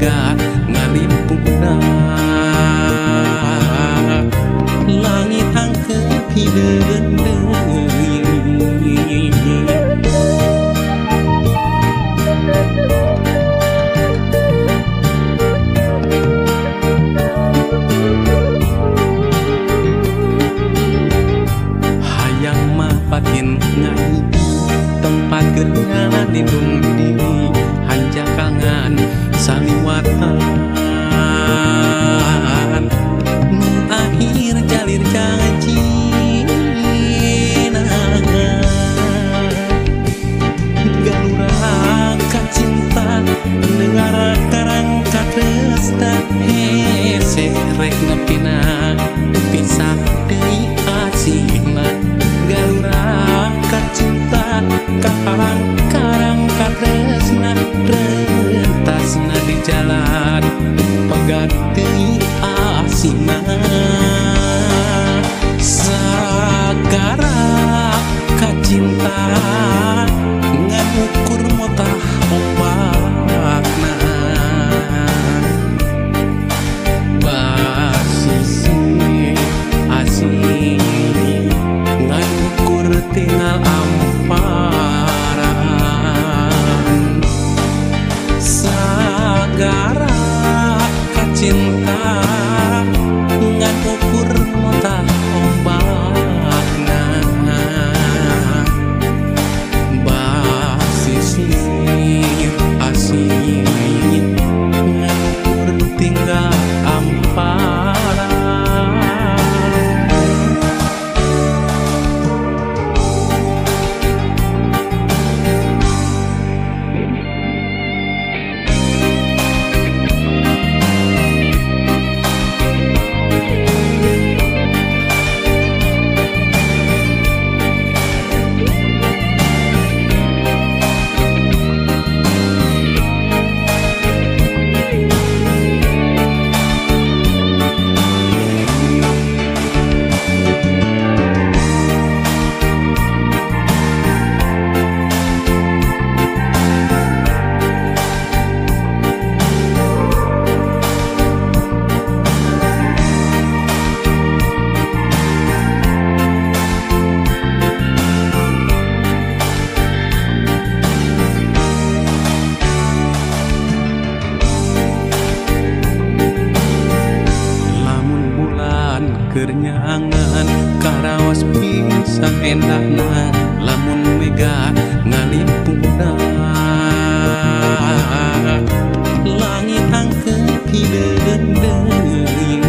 mega ngalimpuna langit angkeut hideung deui. Hayang mah batin ngahiji tempat keur ngalindung diri hanjakangan saliwatan nu akhir jalir janjina galura kacinta negara karang katresna hese rek nepina pisah deui asihna galura kacinta kaharang karang katresna rentasna di jalan pegat deui asihna sagara kacinta ngan ukur motah ombakna basisi asih ngan ukur tinggal amparan sagara kacinta ngan ukur motah ombakna basisi asih ngan ukur tinggal amparan. Kernyangan karaos pisan endahna lamun mega ngalimpuna langit angkeut hideung deui.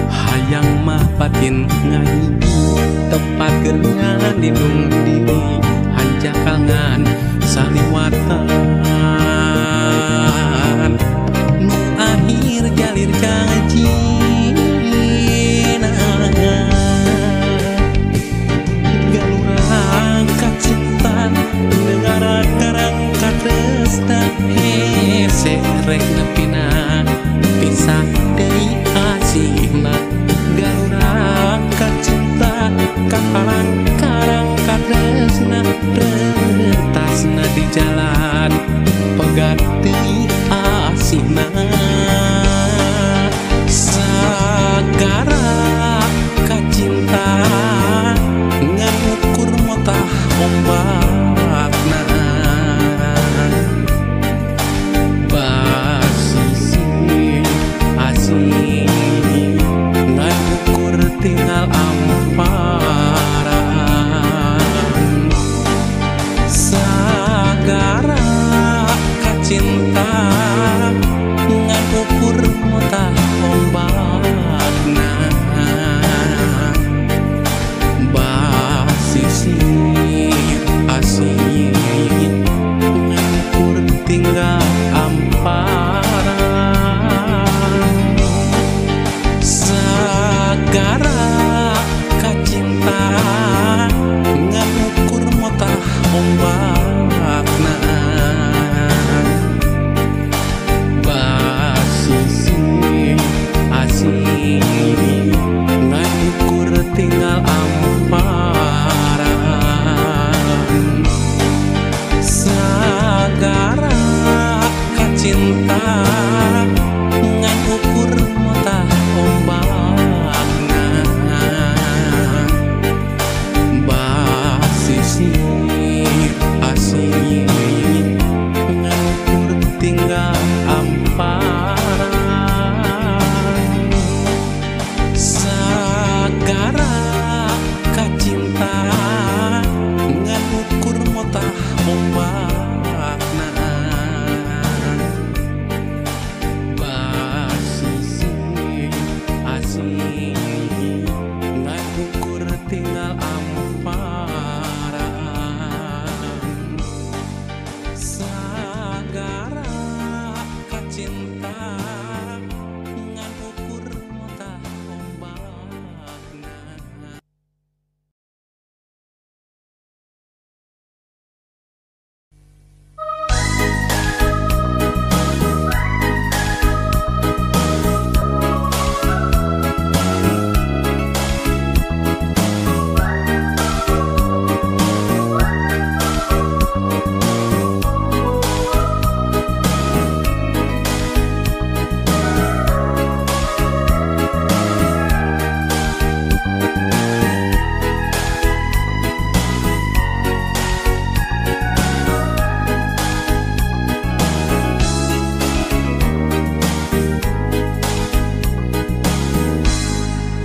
Hayang mah batin ngahiji tempat keur ngalindung diri hanjakangan saliwatan nu akhir jalir janjina galura kacinta negara karang katresna hese rek nepina pisah deui asihna galura kacinta kaharang karang katresna.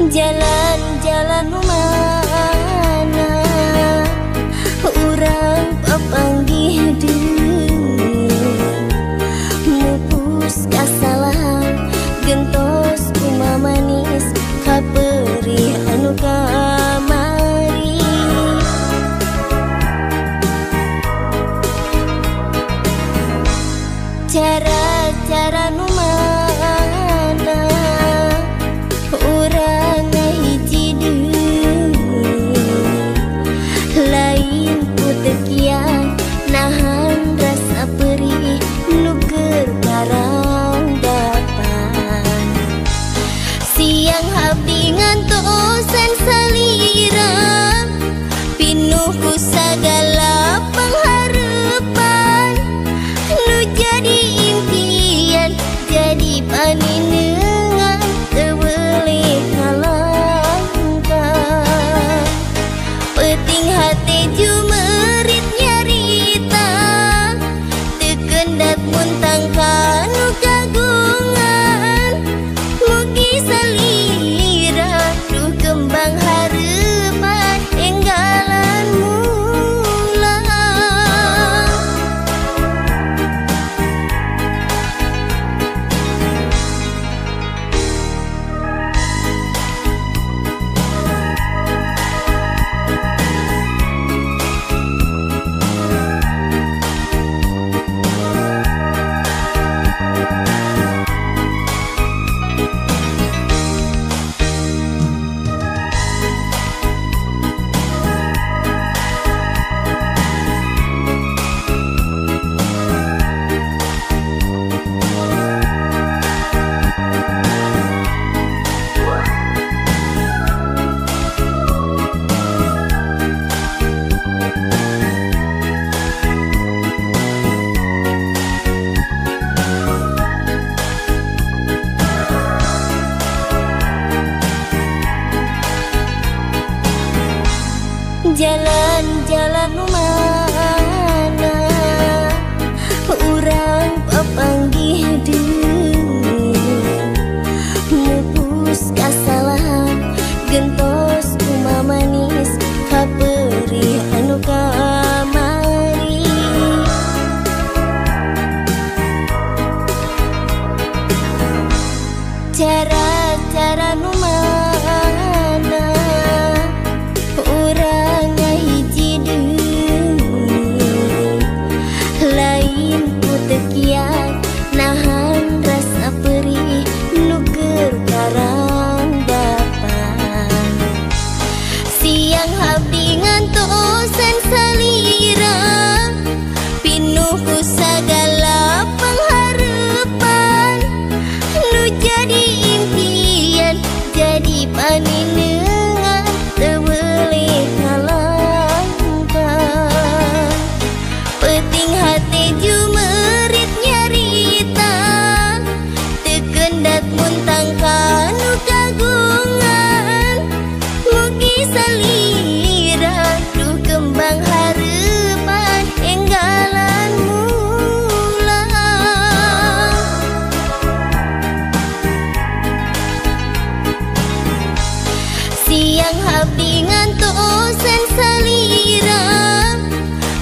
Jalan-jalan mana urang papanggih deui, mupus kasalahan gentos kumamanis kaperih anu kamari. Cara-cara nu mana urang ngahiji deui, lain ku teu kiat nahan rasa perih nu keur karandapan. Siang abdi ngantosan salira, pinuh ku sagala pangharepan, nu jadi impian jadi paninengan teu beulih ngalangkah. Peuting hate jumerit nyarita, teu kendat muntang kanu kagungan, mugi salira duh kembang hareupan enggalan mula. Jalan-jalan mana urang papanggih deui, mupus kasalahan gentos kumamanis kaperih anu kamari. Cara-cara nu mana urang ngahiji deui, lain ku teu kiat nahan rasa perih nu keur karandapan. Siang abdi ngantosan salira, pinuh ku sagala pangharepan, nu jadi impian jadi paninengan teu beulih ngalangkah. Peuting hate jumerit nyarita, teu kendat muntang kanu kagungan, mugi salira duh kembang hareupan enggalan mula. Siang abdi ngantosan salira,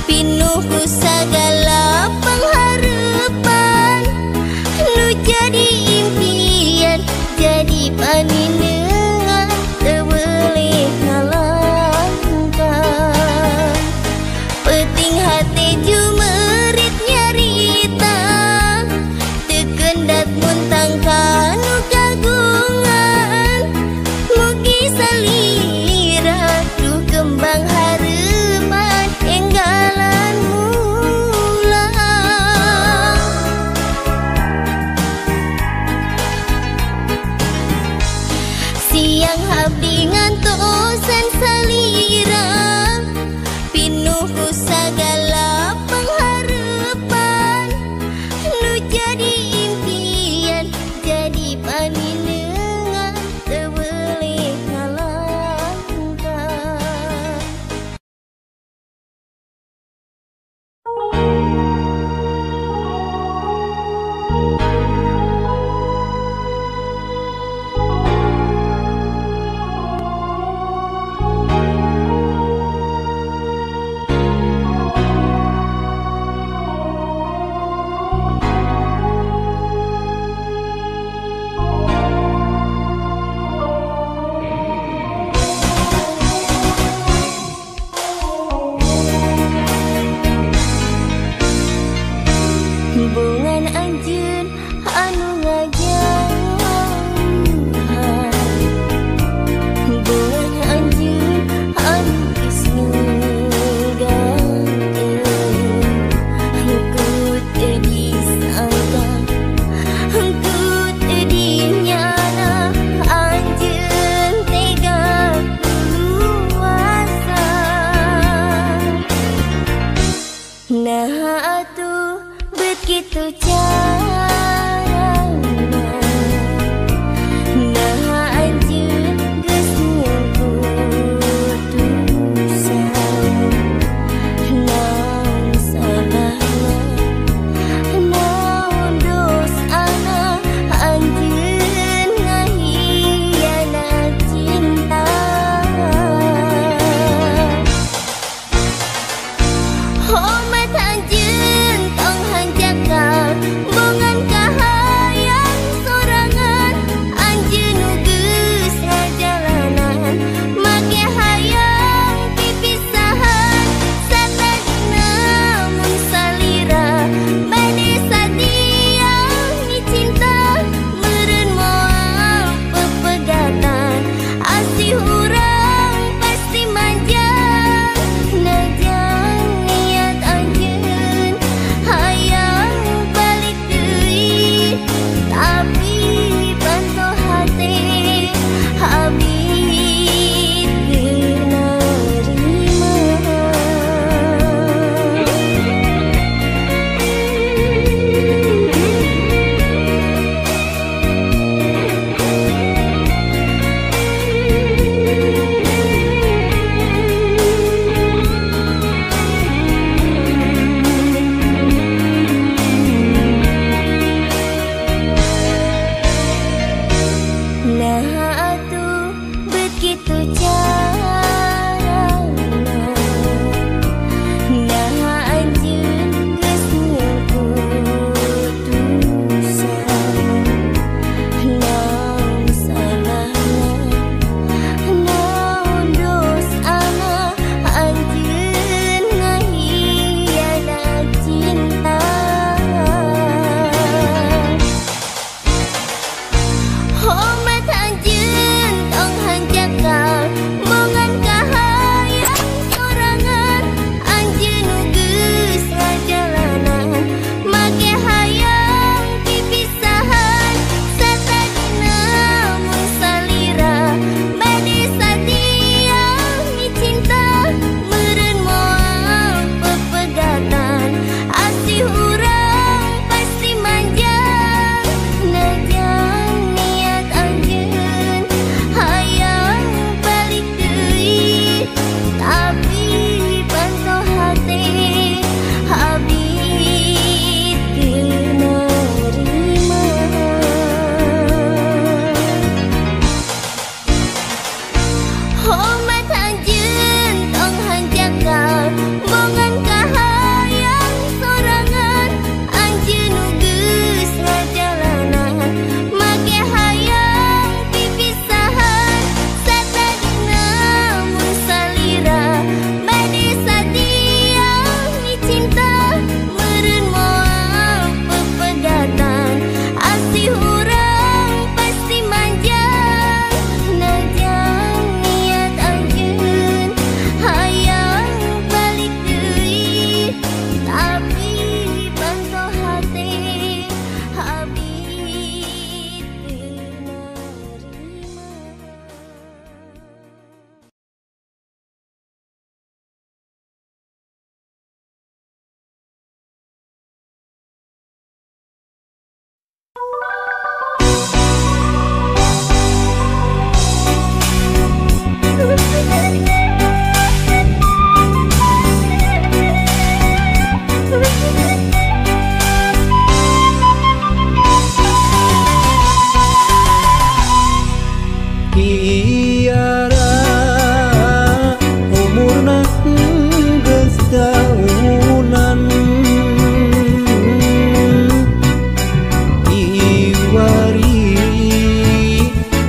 pinuh ku sagala pangharepan, nu jadi impian jadi paninengan teu beulih ngalangkah. Peuting hate jumerit nyarita, teu kendat muntang kanu kagungan, mugi salira duh kembang hareupan enggalan mula. Siang abdi ngantosan salira, pinuh ku sagala pangharepan, nu jadi impian jadi paninengan teu beulih ngalangkah. Naha atuh begitu carana, naha anjeun geus ngaputusan. Naon salahna, naon dosana, anjeun ngahianat cinta. Hormat anjeun tong hanjakal, bongan kahayang sorangan. Anjeun nu geus ngajalanan, make hayang pipisahan. Satadina mun salira, bade satia micinta. Meureun moal pepegatan, asih urang pasti manjang. Najan niat anjeun hayang balik deui, tapi panto hate abdi teu narima. Hormat anjeun tong hanjakal, bongan kahayang sorangan. Anjeun nu geus ngajalanan, make hayang pipisahan. Satadina mun salira, bade satia micinta. Meureun moal pepegatan, asih urang pasti manjang. Najan niat anjeun hayang balik deui, tapi panto hate abdi teu narima. Kiara umurna geus daunan, iwari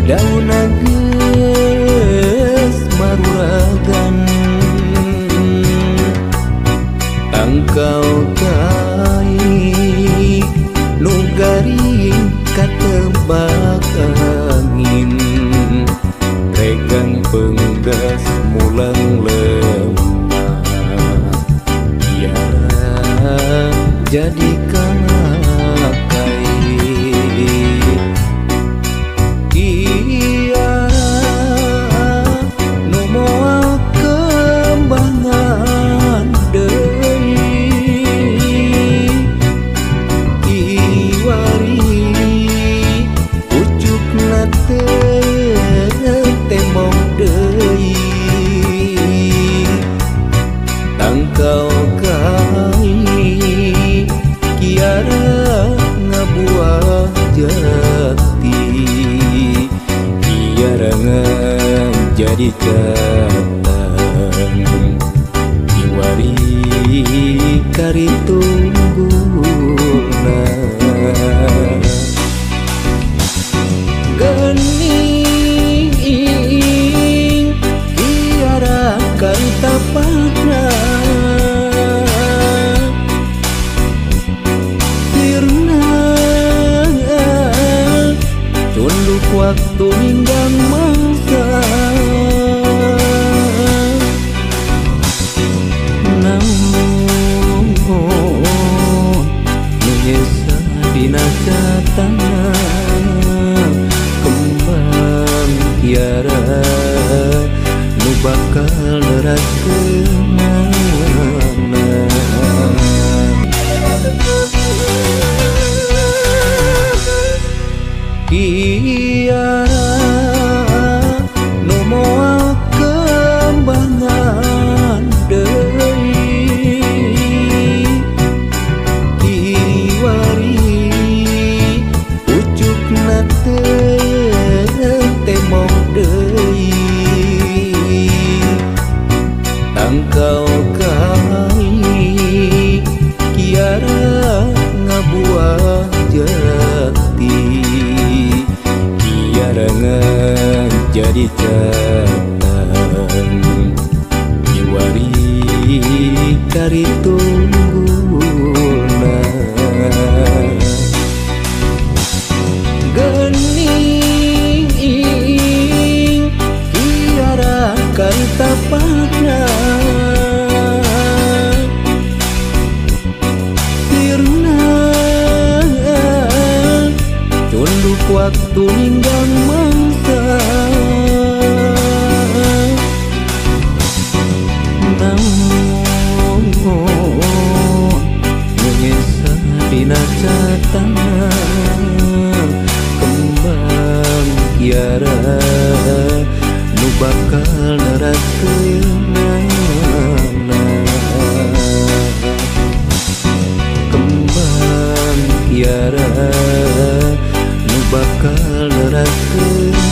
daunna geus maruragan. Tangkal kai nu garing katebak angin, regang penggas mulang lemah. Kiara jadi kalakai, Kiara nu moal kembangan deui, iwari pucukna teu tembong deui. Tangkal kai Kiara ngabuah jati, Kiara jadi catang, iwari kari tunggulna. Geuning Kiara kari tapakna, sirna tunduk waktu ninggang mangsa. Namun nu nyesa dina catana, kembang Kiara nu bakal neras kenangan. Kiara nu moal kembangan deui, iwari pucukna teu tembong. jadi catatan kiwari kari tunggulna. Gening Kiara kari tapakna sirna tunduk waktu ninggang mangsa. Naon ngeungeun dina catatan kembang Kiara nu bakal neraskeunana. Kembang Kiara nu bakal neraskeunana.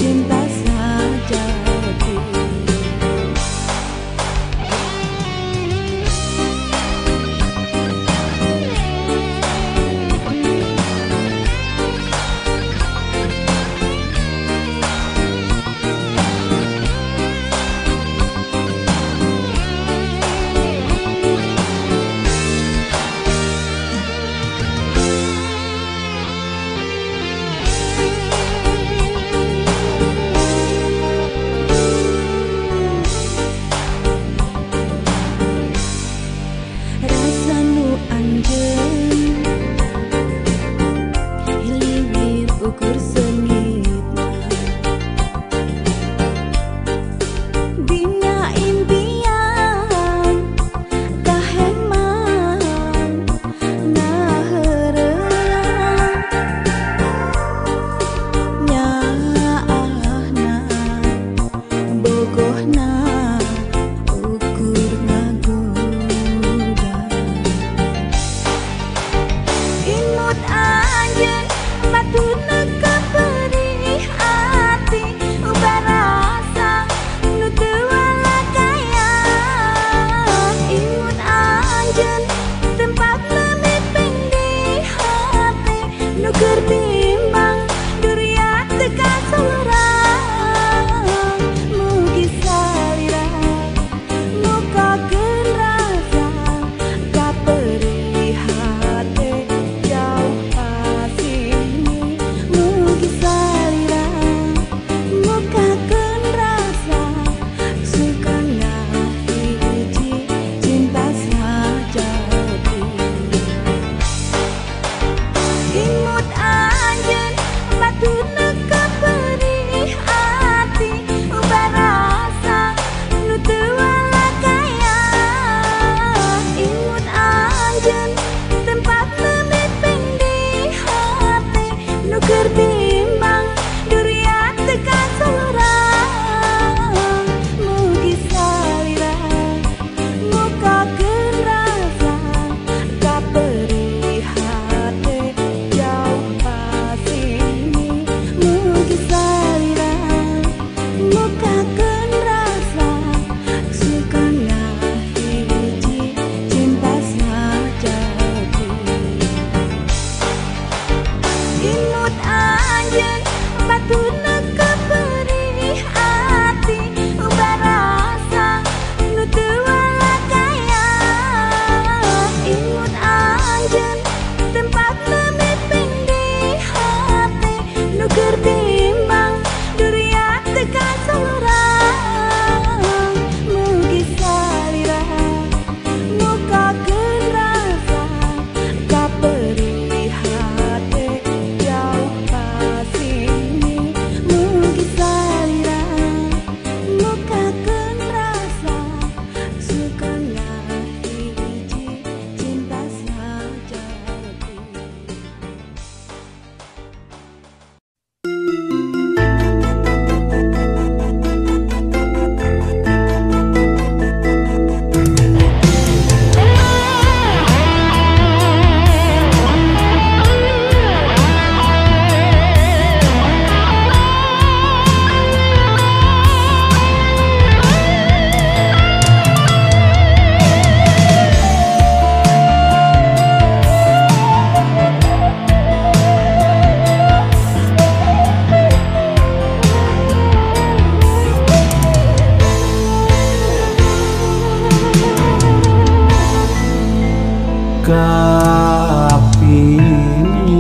Cinta saja. Mukakeun rasa sukana hiji cinta sajati. Imut anjeun batuna kaperih ati barasa nu teu walakaya. Imut anjeun tempatna mepeng di hati nu keur bimbang duriat teu kasorang. Mugi salira mukakeun rasa kaperih hate jauh pasini. Mugi salira mukakeun rasa sukana hiji cinta sajati.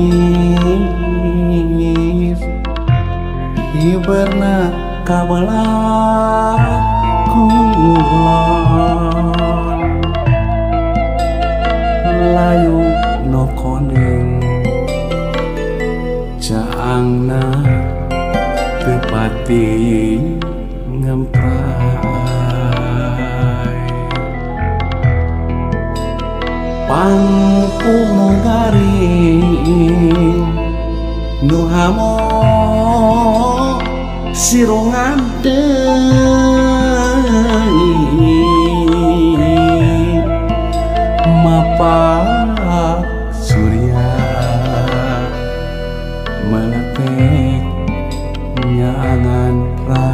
Kapinis hiberna kabelah kulon layu no koneng caangna tepati ngemprai pangku nu garing nu hamo sirungan deui mapak surya meletek nyaangan raga.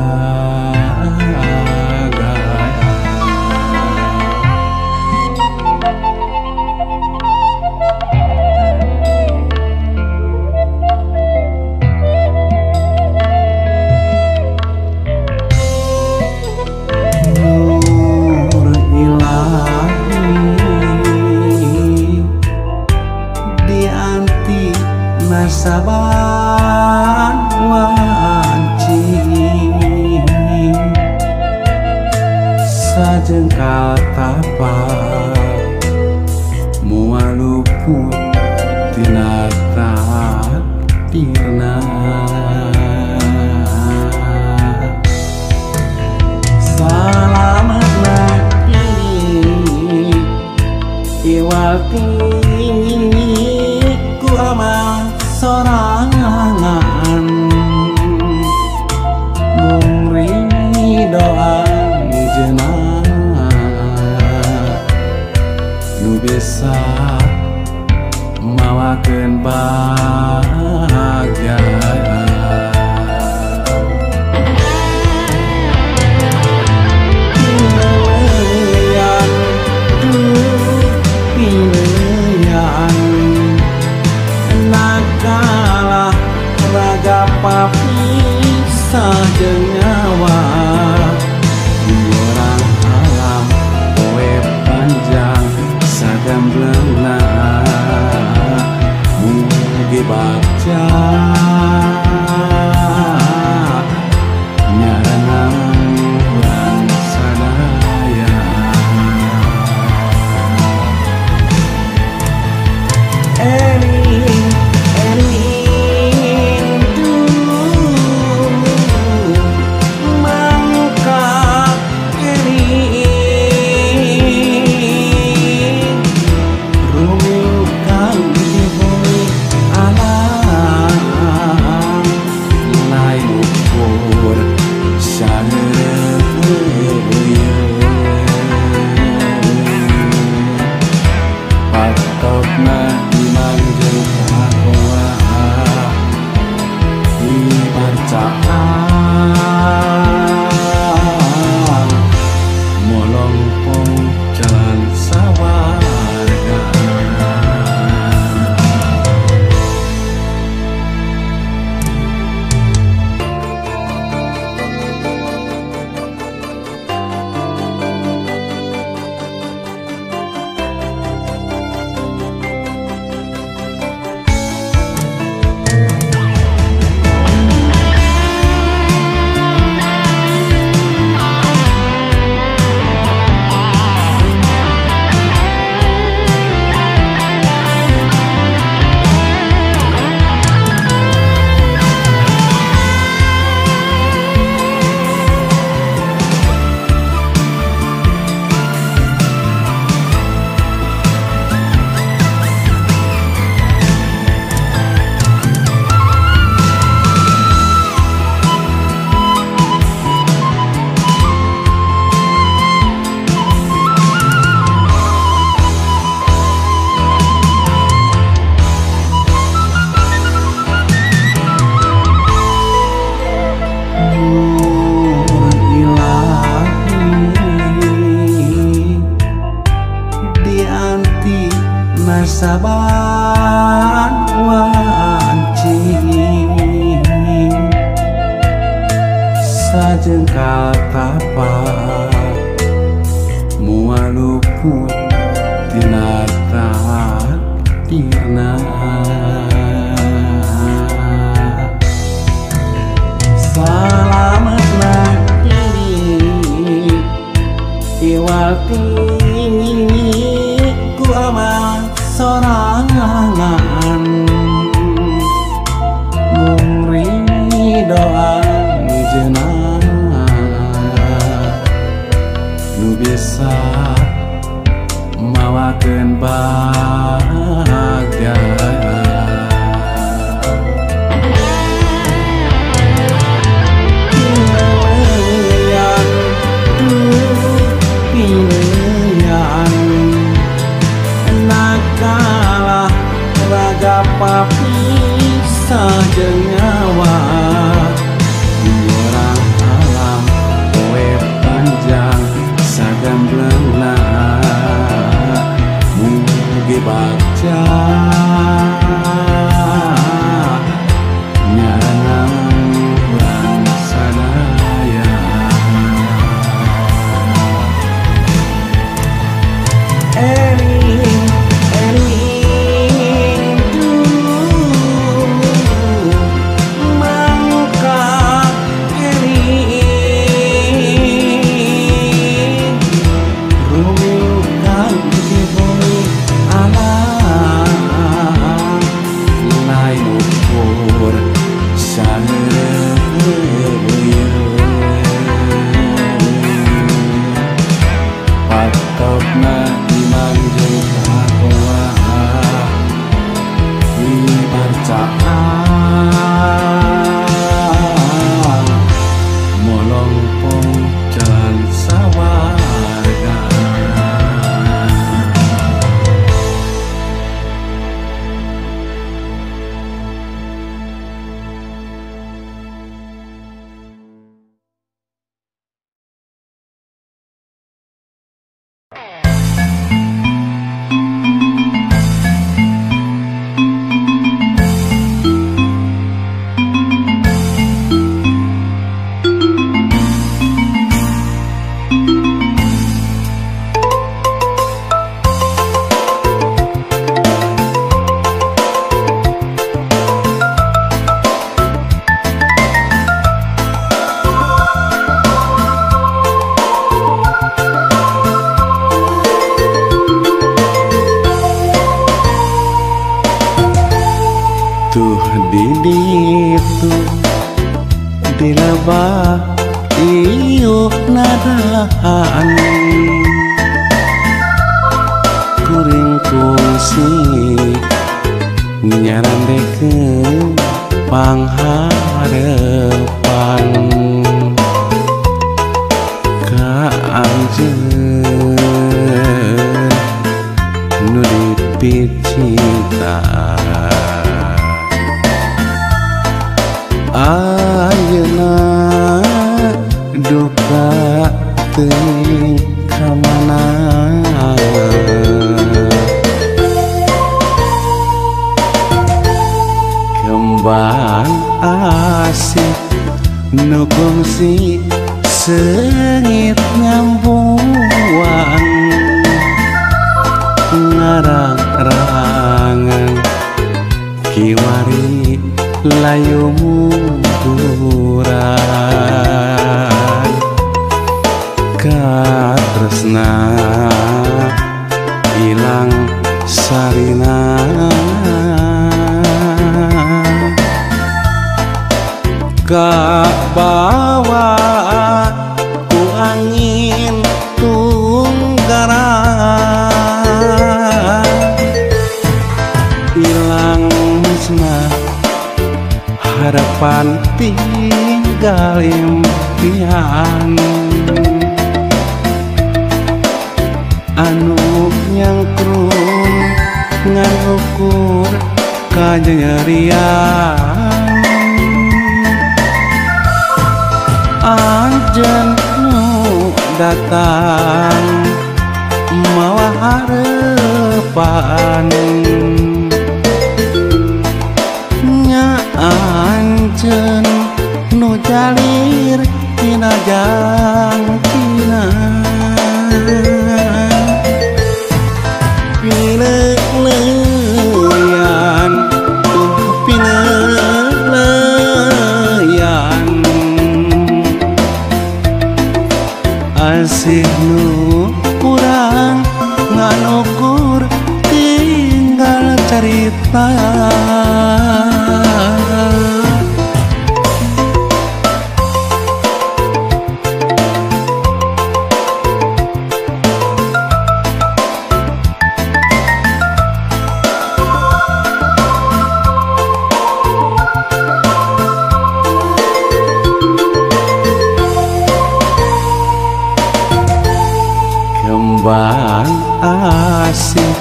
Nur ilahi dianti nasaban wanci sajengkal tapa moal luput tina takdirna. Salamat lagi iwati ku amal sorangan mung ridho anjeunna nu bisa mawakeun bahagia. Nakalah raga papisah jeung nyawa orang alam poe panjang sagamblengna. Mugi Saban wanci sajengkal tapak moal luput tina takdirna. Salametna diri iwati ku amal sorangan mung ridho anjeunna nu bisa mawakeun bagja. Nakalah raga papisah jeung nyawa orang alam poe panjang sagamblengna mugi bagja nyarengan urang sadaya. Eling eling duh mangka eling rumingkang di bumi alam lain ukur saeureun patokna iman jeung takwa dipercaan molongpong jalan sawarga. Tuh di ditu di lebah iuh nadahan kuring kungsi nyarandekeun pangharepan ka anjeun nu dipicinta. Ayeuna duka teuing ka mana kembang asih nu kungsi seungit nyambuan ngarang-rangan kiwari layu munduran katresna ilang sarina kabawa ku angin tunggaran ilang musnah harapan tinggal impian anu nyangkrung ngan ukur kanyerian anjeun nu datang mawa harepan. harapan nya anjeun nu jalir tina jangkina pileuleyan tuh pileuleyan asih nu kurang ngan ukur tinggal carita. Kembang asih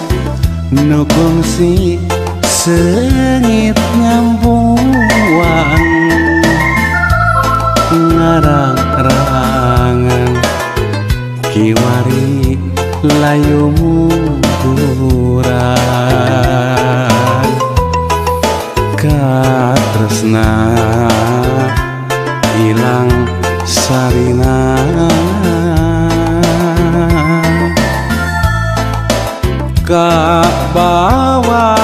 nu kungsi seungit nyambuang ngarang-rangan kiwari layu mukuran katresna ilang sarina kabawa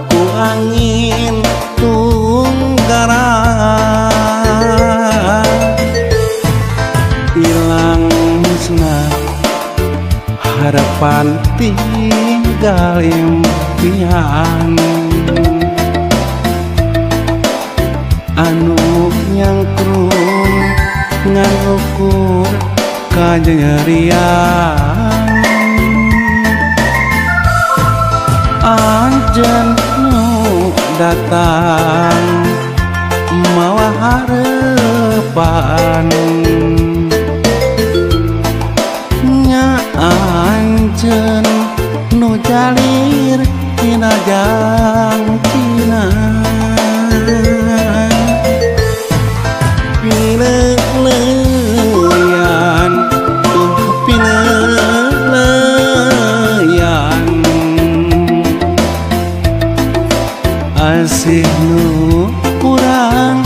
ku angin tunggara ilang musnah harapan tinggal impian anu nyangkrung ngan ukur kajerian anjeun nu datang mawa harapan nya anjeun nu jalir tina jangkina pileuleyan tuh pileuleyan asih nu kurang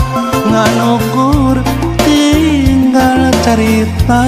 ngan ukur tinggal carita.